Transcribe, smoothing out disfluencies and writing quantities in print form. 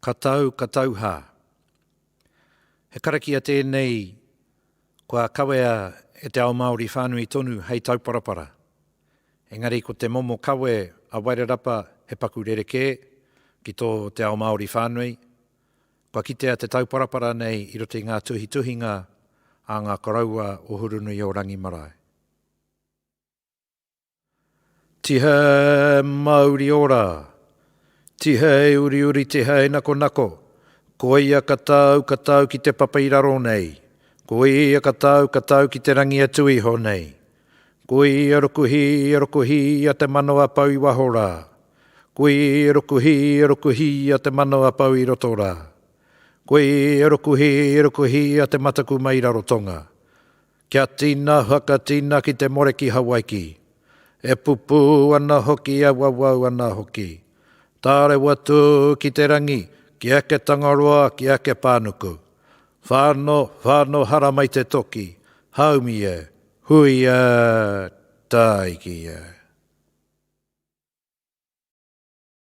Ka tau, ka tau hā. He karakia tēnei kua kawea e te ao Māori whānui tonu hei tauparapara. Engari ko te momo kawe a Wairarapa he paku rerekē ki tō te ao Māori whānui. Kua kitea te tauparapara nei i roto i ngā tuhituhinga a ngā koroua o Hurunui-o-Rangi marae. Tihei mauri ora! Tihei uriuri tihei nakonako! Koia ka tau ka tau ki te papa i raro nei. Koia ka tau ka tau ki te rangi atu iho nei. Koia rukuhia rukuhia te mano a pau i waho rā. Koia rukuhia rukuhia te mano a pau i roto rā. Koia rukuhia rukuhia te mataku mai Rarotonga. Kia tina whakatina ki te more ki Hawaiki. E pupū ana hoki e wawau ana hoki. Tārewa tū ki te rangi, ki eke Tangaroa, ki eke Pānuku. Whano, whano haramai te toki, haumi e, hui e, tāiki e.